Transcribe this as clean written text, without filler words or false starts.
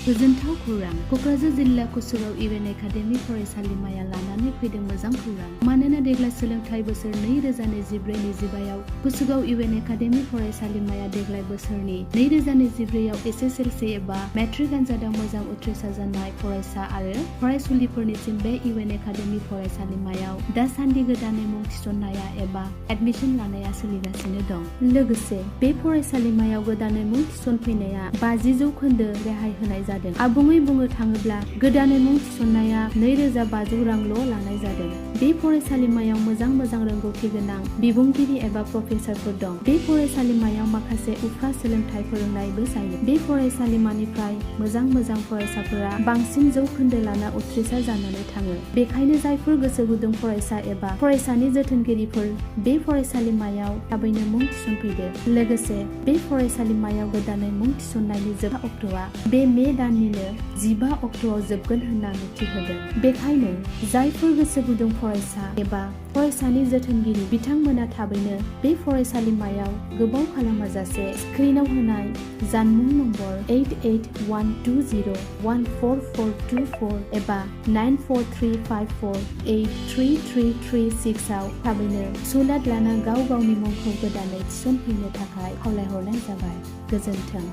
गोजोनथाव खौरां क'क्राझार जिल्ला कुसुगाव इउएन एकाडेमि फरायसालिमाया लानानै फैदों मोजां खौरां मानोना देग्लाय सोलोंथाइ बोसोर 2024-25 आव कुसुगाव इउएन एकाडेमि फरायसालिमाया देग्लाय बोसोरनि 2024 आव एसएसएलसी एबा मेट्रिक आनजादाव मोजां उथ्रिसार जानाय फरायसा आरो फरायसुलिफोरनिसिम बे इउएन एकाडेमि फरायसालिमायाव दासान्दि गोदानै मुं थिसननाया एबा एडमिशन लानाया सोलिगासिनो दं। लोगोसे बे फरायसालिमायाव गोदानै मुं थिसनफैनाया 50% रेहाय होनाय जादों। आबुङै बुंनो थाङोब्ला गोदानै मुं थिसननाया 2500 रांल' लानाय जादों। बे फरायसालिमायाव मोजां रोंगौथि गोनां बिबुंगिरि एबा प्रफेसारफोर दं। बे फरायसालिमायाव माखासे उफ्रा सोलोंथाइ फोरोंनायबो जायो। बे फरायसालिमानिफ्राय मोजां फरायसाफोरा बांसिन जौखोन्दो लाना उथ्रिसार जानानै थाङो। बेखायनो जायफोर गोसो गुदुं फरायसा एबा फरायसानि जोथोनगिरिफोर बे फरायसालिमायाव थाबैनो मुं थिसनफैदो। लोगोसे बे फरायसालिमायाव गोदानै मुं थिसननायनि जोबथा अक्ट'आ बे मे दाननिनो 15 अक्ट'आव जोबगोन होनना मिथिहोदों। बेखायनो जायफोर गोसो गुदुं फरायसा एबा फरायसानि जोथोनगिरि बिथांमोना थाबैनो बे फरायसालिमायाव गोबाव खालामाजासे स्क्रिनाव होनाय जानबुं नम्बर 8812014424 एबा 9435483336 आव थाबैनो सुलाद लाना गाव गावनि मुंखौ गोदानै थिसनफैनो थाखाय खावलायहरनाय जाबाय। गोजोन्थों।